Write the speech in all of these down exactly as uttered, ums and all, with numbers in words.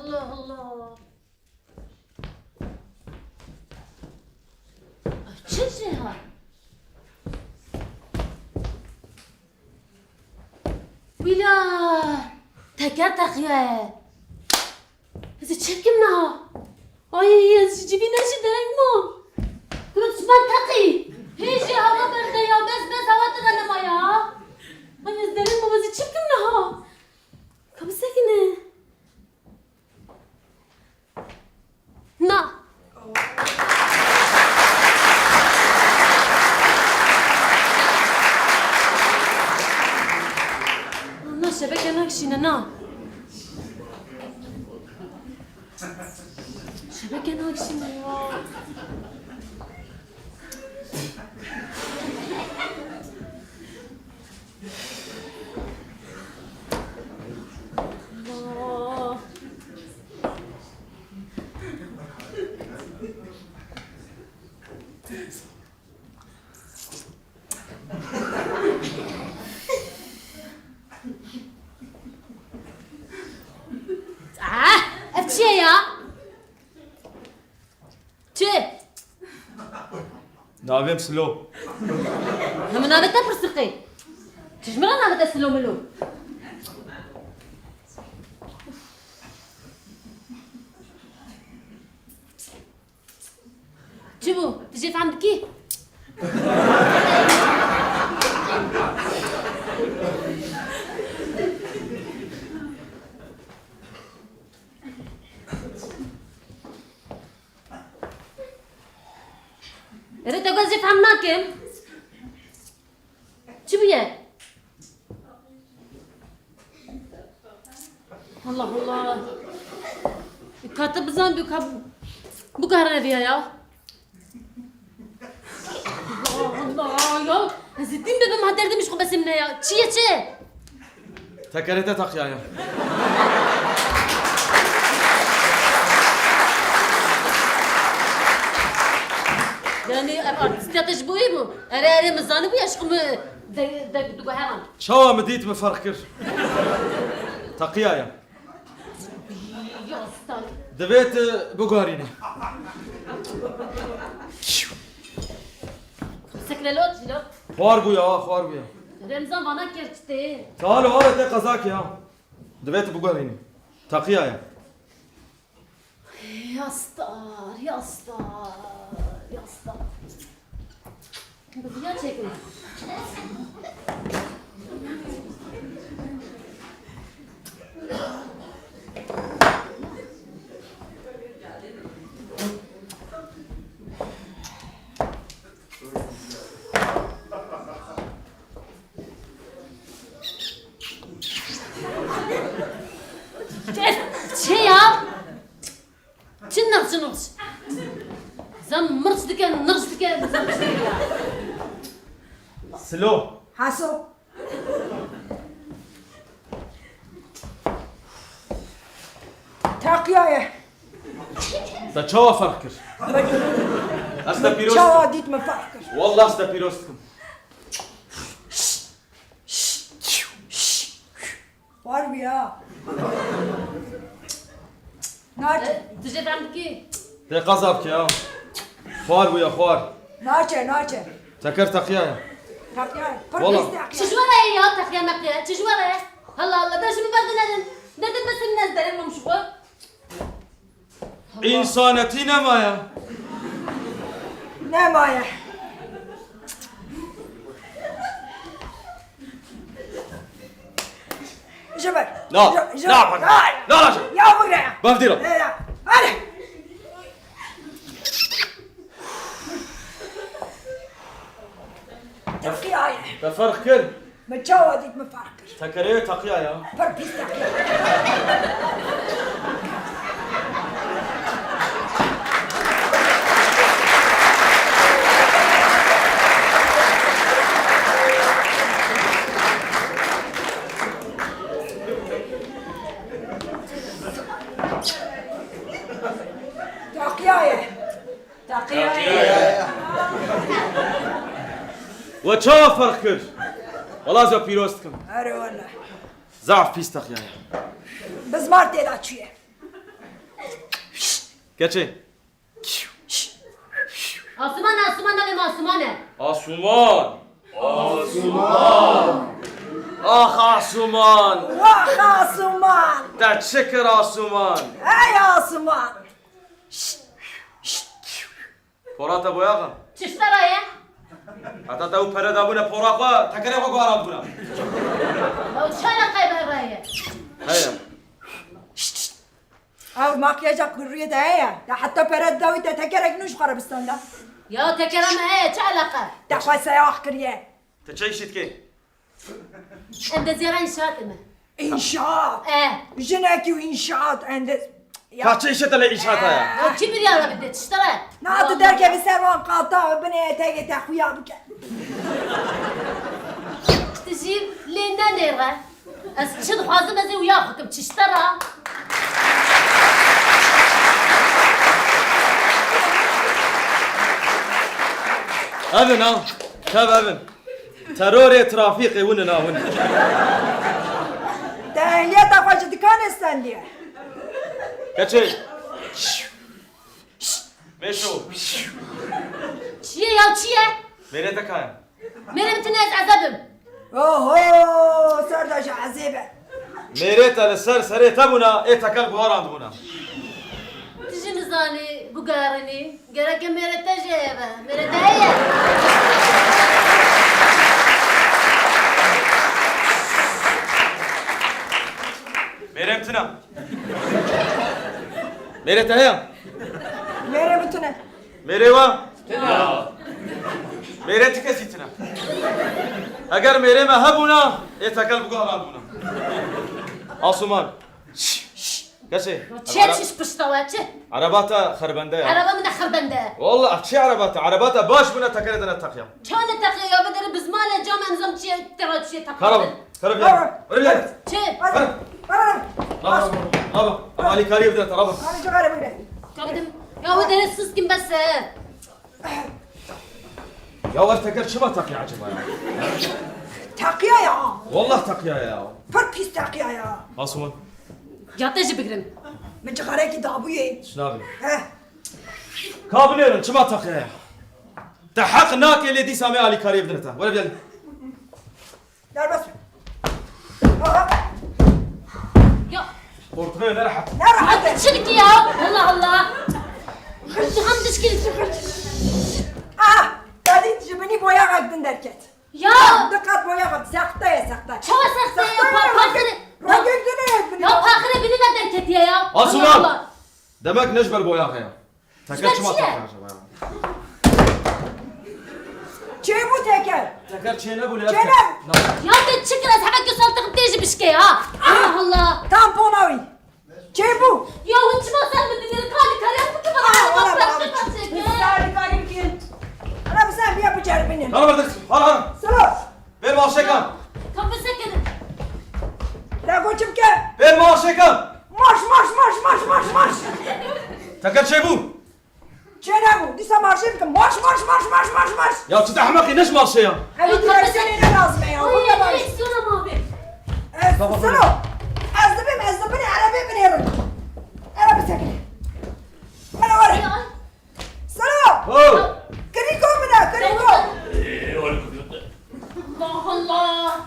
Allah Allah. Ay, çi jê ha? Wîla, teker teqiyaye. Ez ê çi bikim niha? Ay, ez ji civîne jî dereng mam. Kuro çiman teqî. Hê jî hava berde ya, bes, bes, hava tira nema ya. Ay, ez dereng mam, ez ê çi bikim niha? Ka bisekine. Na. Na, şebeke nakişîne, na. Şebeke nakişîne ya. Ah, ev çi ye ya? Çi? Navê min Silo. Hemû navê te pirsiqê. Çi ji min re navê te Silo Milo? Çi bû? Tu jê fehm dikî? Erê, te got ez jê fehm nakim. Çi bûye? Allah Allah. Ka te bizan bû ka bû ka reviya ya. Allah Allah ya. Ez ê dîn bibim ha derdim ji xwe besim ne ya. Çi ye çi? Tekerê te teqiyaye. Yanî ev artîstiya te ji bo wê bû? Erê, erê, min zanibû eşq min de, de, diguheran. Çawa min dît, min ferq kir. Teqiyaye. Ya star. Divê tu biguherînî. Sekre lo, çilo. Xwar bû ya, xwar bû ya. Remzan vana kir çi tê. Tal û hale te qezak ya. Divê tu biguherînî. Teqiyaye. Ya star, ya star, ya star. Bi viya çêkim. Çi, çi ya? Çi nirç nirç? Zem mirç dike, nirç dike, zem çi dike? Silo. Haso. Teqiyaye. Te çawa ferq kir? Ez te pîroz dikim. Çawa dît min ferq kir? Wallah ez te pîroz dikim. Xwar bû ya. Naçe. E, tu jê fehm dikî? Te qeza bike ya. Xwar bû ya, xwar. Naçe, naçe. Teker teqiyaye. Teqiyaye. Pir pîs teqiyaye. Çi ji we re ye ya teqiya meqiya? Çi ji we re ye? Allah Allah, de ji min berdinerin. Derdim besin ez derim mam ji xwe. Însanetî nemaye. Nemaye. Ji ber. Na, ji, ji na, ber. Na, na, na, na. Ya bire. Bavdî re. Ya, ya. Hadi. Teqiyaye. Te ferq kir. Min çawa dît min ferq kir. Tekerê teqiya ya. Pir pîs teqiya. Teqiya ye. Teqiya. We çawa ferq kir? Wela ez we pîroz dikim. Erê wele. Zaf pîs teqiya ye. Bizmar tê de çûye. Keçê. Asuman, Asuman, navê min Asuman e. Asuman. Asuman. Ax Asuman. Wax Asuman. Te çi kir Asuman? Hey Asuman. Pora te boyax e? Çi ji te re ye? Heta te ew pere dabûne pora xwe, tekerê xwe guherandibûne. Ew çi eleqe bi re ye? Heye. Ew makyaja ku rûyê te heye. Te heta pere dawî te tekerek nû ji xwe re bi standa. Ya tekera me heye, çi eleqe? Te xwe seyax kiriye. Te çi îşî dikê? Endeziyara înşaatê me. Înşaat. E. Jinekî û înşaat endez-, ya. Ka çi îşê te lê înşaata ye? Ya kî biryara bide, tiştara? Na tu derkevî ser wan qata, binê etegê te xuya bike. Tu jî lê nenêre. Ez çi dixwazim, ez ê wiya xwe kim, tiştara? Evin ha, tev evin. Terorê trafîkê win in a win. Te ehliyeta xwe ji dikanê stendiye. Keçê. Mêşo. Çi ye ya, çi ye? Mêrê te ka ye? Mêrê min tune, ez ezeb im. Oho, ser de ji ezêb e. Mêrê te li ser serê te bûna, ê tekel guherandibûna. Tu jî nizanî, guherînî. Gereke mêrê te jî heye be. Mêrê te heye? Mêrê min tune. Mêrê te heye? Mêrê min tune. Mêrê we? Tune. Mêrê ti kesî tune. Eger mêrê me hebûna, ê tekel biguherandibûna. Asuman. Şş, şş. Kesê. Çi, çi pişta we, çi? Ereba te xerbende ya. Ereba min ne xerbende. Wallah, çi ereba te? Ereba te baş bûne, tekerê te ne teqiya. Çawa ne teqiya ya? Vedere bizmane cam, em zam çi ye, tera çi ye teqiya. Kara bû, kara bû. Kara bû. Öyle. Çi? Kara. Kara bû. Kara bû. Ama alîkariyê bidine te, kara bû. Kara bû. Kabidim. Ya vedere sus kim bes e. Ya ev teker çima teqiya acaba ya? Teqiya ya. Wallah teqiya ya. Pir pîs teqiya ya. Asuman. Ya te jî bigirin. Min cixarekî dabûyê. Şinavê. He. Ka binêrin, çima teqiya ya? Te heq nake lê dîsa me alîkariyê bidine te. Were gel. Derbas be. Aha. Ya. Ortaya ne rahat. Ne rahat. Hadi çirki ya. Allah Allah. Hadi ham dişkil. Ah, Dadî ji binî boyaxek din derket. Ya. Diqet boyaxek, sexte ye, sexte. Çawa sexte ye? Sexte ye, pa-, paxire. Rengek din e binî. Ya paxire binî ne derketiye ya? Asuman. Allah Allah. Demek ne ji ber boyaxê ya. Teker çima teker acaba ya? Çêbû teker. Teker çênebû lê. Çênebû. Ya te çi kir, ez hemekî sal tixim tê jî bişkê ha. Allah Allah. Tampona wî. Çêbû. Ya hûn çima ser min dinêrin? Ka alîkariyê bikin. Ah, wala bana. Ka alîkariyê bikin. Ana bi sen biya biceribînin. Hala berdin. Hala hala. Silo. Bêr maaşekan. Ka bisekinin. Lego çi bike? Bêr maaşekan. Marş, marş, marş, marş, marş, marş. Teker çêbû. Çênebû. Dîsa marşê bikim. Marş, marş, marş, marş, marş, marş. Ya tu da ehmeqî, ne ji marşê ya? Evî direksiyonê ne lazim e ya. Oy, direksiyona ma bê. Ez Silo. Ez dibim, ez dibim, erebê binêrim. Ere bisekinin. Ere, ere. Selo! Ho! Kirîko min e, kirîko! Allah Allah!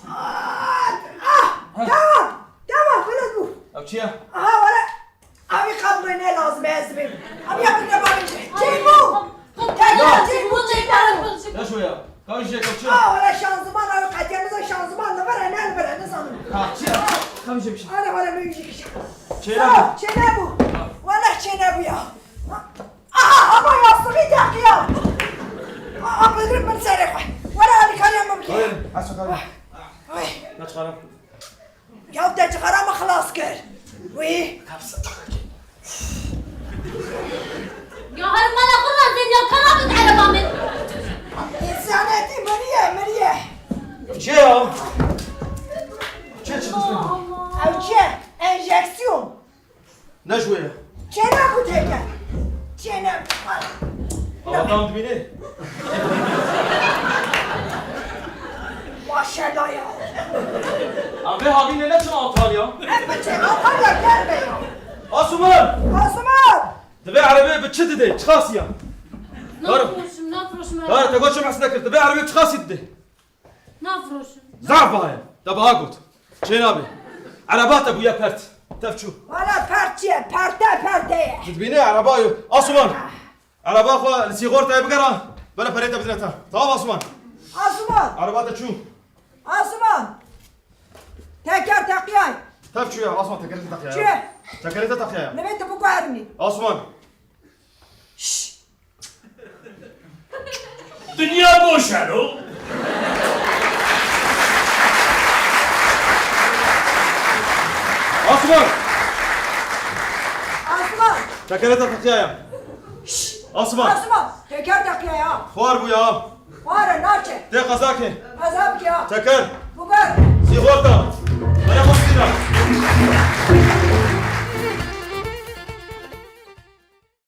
Ah! Tamam! Tamam, xelas bû. Ev çi ye? Aha, were. Evî qebrê ne lazim e, ez dibêm. Evî ya bine bavê. Çêbû! Çêbû, çêbû, çêbû. Ne şu ya? Ka jê ka çi? Ah, were şanzıman, ew qetiye bize şanzıman li vir e, ne li vir e, nizanim. Ha, çi ya? Ka jê bir şey. Ana, were min jî kişa. Çênebû. Çênebû. Wele çênebû ya. Aha, ama yastığı teqiya. Aa, bildirim min serê xwe. Were alîkariya min bike. Hayır, aç bakalım. Ay. Aç bakalım. Ya te cixara min xilas kir. Wî. Ya her mala xwe razên ya, kara bit ereba min. Însanetî miriye, miriye. Çi ya? Çi, çi? Ew çi? Enjeksiyon. Ne ji wê ye? Çênebû teke. Çênebû. Ama tam dibînê. Maşallah ya. Em vê havînê neçin Antalya? Em biçin Antalya, gel be ya. Asuman! Asuman! Divê erebê bi çi didê? Çiqasî ya? Nafiroşim, nafiroşim. Dara, te got çi mesele kir? Divê erebê çiqasî didê? Nafiroşim. Zaf baye. Te baha got. Çê nabe. Ereba te bûye pert. Tev çû. Wala pert çi ye? Perte perte ye. Tu dibînî ereba yo. Asuman. Ereba xwe li sîxortayê bigera. Bela perê te bidine te. Tamam Asuman. Asuman. Ereba te çû. Asuman. Teker teqiyay. Tev çû ya Asuman, tekerê te teqiya ya. Çi? Tekerê te teqiya ya. Nebe tu biguherînî. Asuman. Şşş. Dinya boş e lo. Asuman! Asuman! Tekerê te teqiya ya. Şşş! Asuman! Asuman! Teker teqiya ya. Xwar bû ya. Xwar e, naçe. Tê qeza ke. Qeza bike ya. Teker.